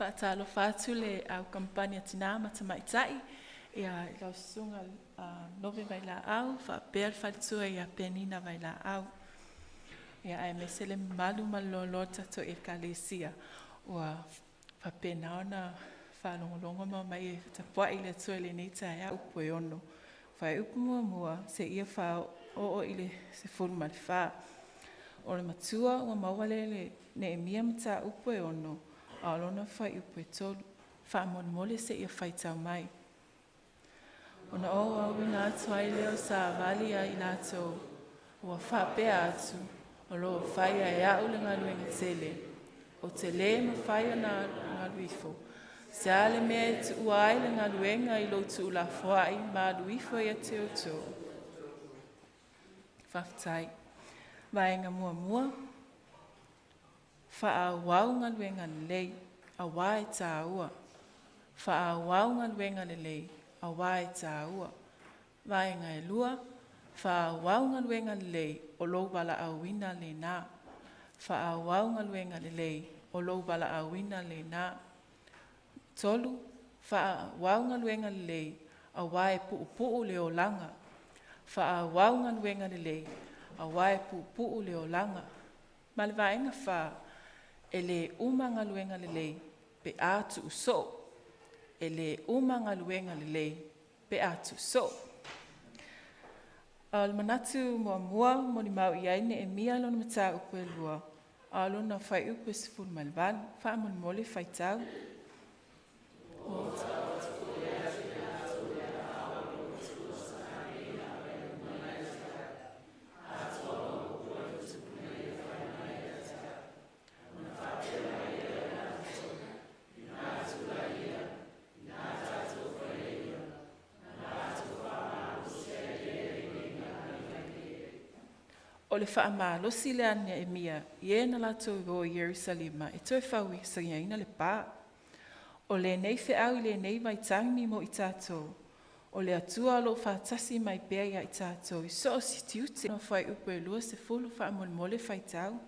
Faatalofa atu le au kamupani a Tinā ma Tamaitai i lau Susuga Nove Vailaau faapea le faletua ia Penina Vailaau. Ia aemaise le mamalu ma le loaloa o le tatou Ekalesia ua faapena ona faalogologo ma omai e tapuai i le Atua i lenei taeao. Upu e 6, fuaiupu 1 seia faaoo i le 14. O le matua ua maua lea e le Neemia mataupu e 6 a o lona fuaiupu e 3. Faamolemole se i faitau mai. Ona ou auina atu ai lea o savali ia i latou, ua faapea atu, o lo o faia e au le galuega tele, ou te le mafai ona alu ifo. Se a le mea e tuua ai le galuega i lou tuulafoai ma alu ifo ia te outou? Faafetai. Vaega muamua, faaauau galuega lelei, aua e taua. Faaauau galuega lelei, aua e taua. Vaega e 2, faaauau galuega lelei, o lou valaauina lena. Faaauau galuega lelei, o lou valaauina lena. 3, faaauau galuega lelei, aua e puupuu le olaga. Faaauau galuega lelei, aua e puupuu le olaga. Ma le Vaega 4, e le uma galuega lelei pe a tuusoo. E le uma galuega lelei pe a tuusoo. O le manatu muamua e molimau i ai Neemia lona mataupu e 2 a o lona fuaiupu e 18. Faamolemole faitau. O le faamalosi lea a Neemia i e na latou o i Ierusalema e toe fausiaina le pa. O lenei feau i lenei vaitaimi mo i tatou, o le Atua o lo o faatasi mai pea ia i tatou i so o se tiute. Fuaiupu 20 faamolemole faitau.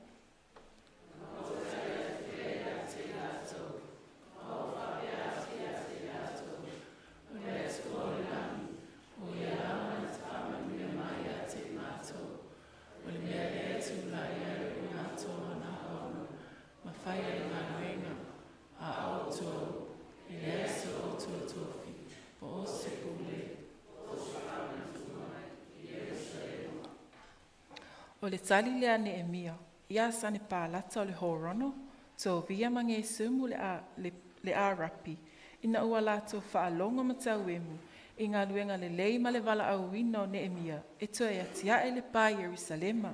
O le tali lea a Neemia ia Sanepalata o le Horono, Tovia ma Gesumu le Arapi, ina ua latou faalogo ma tauemu i galuega lelei ma le valaauina o Neemia e toe atiae le pa i Ierusalema.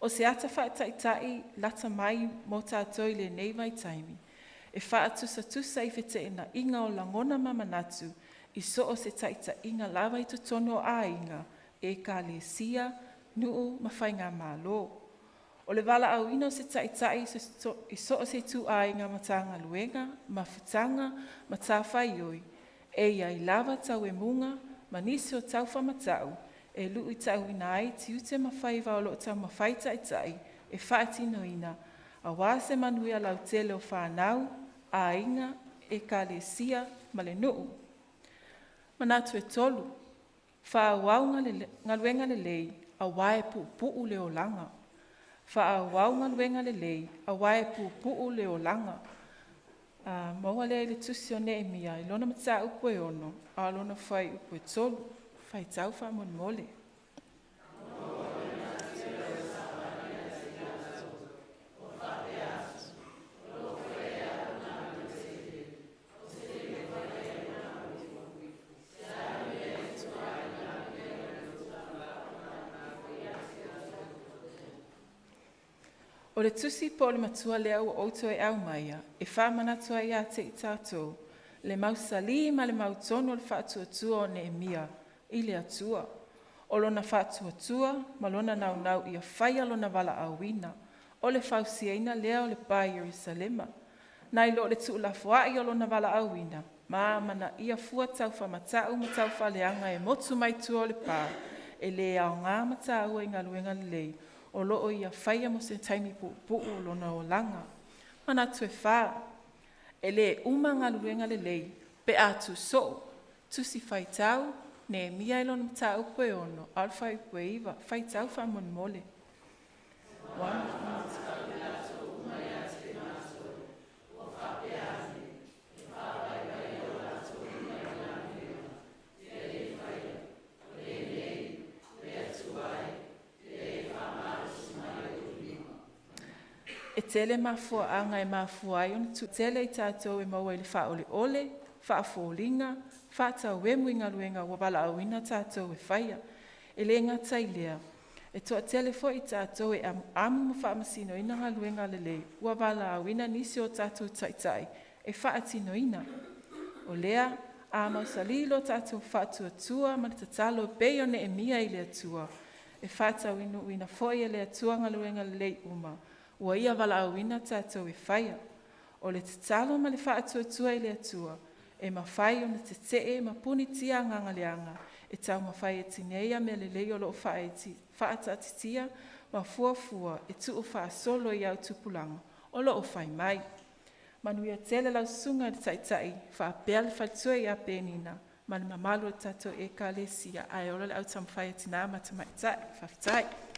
O se ata faataitai lata mai mo tatou i lenei vaitaimi, e faatusatusa i feteenaiga o lagona ma manatu i so o se taitaiga lava i totonu o aiga, ekalesia, nuu ma faigamalo. O le valaauina o se taitai i so o se ituaiga Matagaluega, mafutaga, matafaioi, e i ai lava tauemuga ma nisi o taufaamatau e luitauina ai tiute ma faiva o lo o taumafai taitai e faatinoina aua se manuia lautele o fanau, aiga, ekalesia ma le nuu. Manatu e 3, faaauau galuega lelei aua e puupuu le olaga. Faaauau galuega lelei aua e puupuu le olaga. Maua lea i le tusi o Neemia i lona mataupu e 6 a o lona fuaiupu e 3. Faitau faamolemole. O le tusi po o le matua lea ua ou toe aumaia e faamanatu ai ia te i tatou le mausali ma le mautonu o le faatuatua o Neemia i le Atua. O lona faatuatua ma lona naunau ia faia lona valaauina o le fausiaina lea o le pa i Ierusalema. Nai lo le tuulafoai o lona valaauina ma amanaia fua taufaamatau ma taufaaleaga e motu mai tua o le pa, e le aoga ma taua i galuega lelei o lo o ia faia mo se taimi puupuu o lona olaga. Manatu e 4, E lē uma galuega lelei pe a tuusoo. Tusi Faitau Neemia i lona mataupu e 6 a o le fuaiupu e 9. Faitau faamolemole. E tele mafuaaga e mafua ai ona tele i tatou e maua i le faaoleole, faafoliga, faatauemu i galuega ua valaauina tatou e faia. E le gata i lea, e toatele foi i tatou e amuamu ma faamasinoina galuega lelei ua valaauina nisi o tatou Taitai e faatinoina. O lea, a mausali lo tatou faatuatua ma le tatalo e pei o Neemia i le Atua, e faataunuuina foi e le Atua galuega lelei uma ua Ia valaauina tatou e faia. O le tatalo ma le faatuatua i le Atua e mafai ona tetee ma punitia agaga leaga e taumafai e tineia mea lelei o lo o faataatitia ma fuafua e tuufaasolo i autupulaga o lo o fai mai. Manuia tele lau Susuga i le Taitai faapea le faletua ia Penina ma le mamalu o le tatou Ekalesia, ae ola le au taumafai a Tina ma Tamaitai. Faafetai.